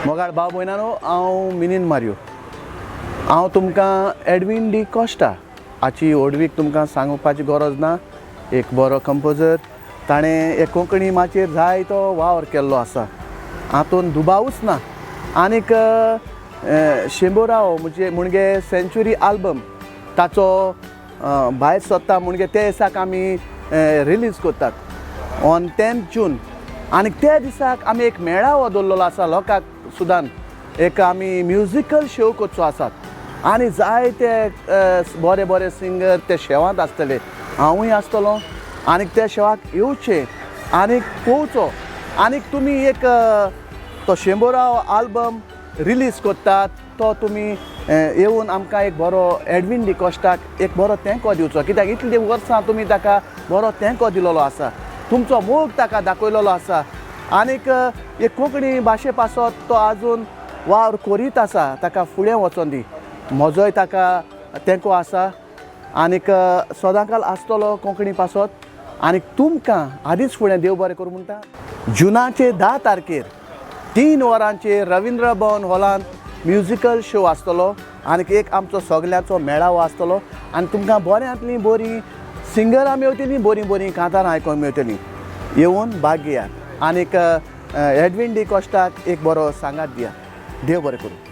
मोगाळ भाव भयणानो, हांव मिनीन मारयो. हांव तुमकां एडवीन डी कॉश्टा हाची व्हडवीक तुमकां सांगपाची गरज ना. एक बरो कंपोजर, ताणें एक कोंकणी माचयेर जायतो वावर केल्लो आसा, हातून दुबावूच ना. आनीक शेंबोराव म्हणजे म्हणजे सेंच्युरी आल्बम ताचो भायर सोदता, म्हणजे ते दिसाक आमी रिलीज करतात ऑन 10 जून. आनी त्या दिसाक आमी एक मेळावो दवरलेलो आसा. लोकांक सुदान एक आमी म्युजिकल शो करचो आसात आनी जायते बरे बरे सिंगर ते शेवांत आसतले. हांवूय आसतलो आनीक त्या शेवाक येवचें आनीक पळोवचो. आनीक तुमी एक तो शेंबोराव आल्बम रिलीज करतात तो तुमी येवन आमकां एक बरो एडवीन डिकॉस्टाक एक बरो तेंको दिवचो, कित्याक इतलीं वर्सां तुमी ताका बरो तेंको दिलेलो आसा, तुमचो मोग ताका दाखयलेलो आसा. आनीक एक कोंकणी भाशे पासत तो आजून वावर करीत आसा, ताका फुडें वचोन दी. म्हजोय ताका तेंको आसा आनीक सदांकाल आसतलो कोंकणी पासत. आनीक तुमकां आदींच फुडें देव बरें करूं म्हणटा. जुनाचे 10 तारखेर 3 वरांचेर रविंद्र भवन हॉलांत म्युजिकल शो आसतलो आनीक एक आमचो सगल्यांचो मेळावो आसतलो आनी तुमकां बऱ्यांतलीं बरीं सिंगरां मेवतलीं, बरीं बरीं कांतारां आयकोंक मेवतलीं. येवन भाग घेयात आनीक एडवीन डी कॉश्टाक एक बरो सांगात दियात. देव बरें करूं.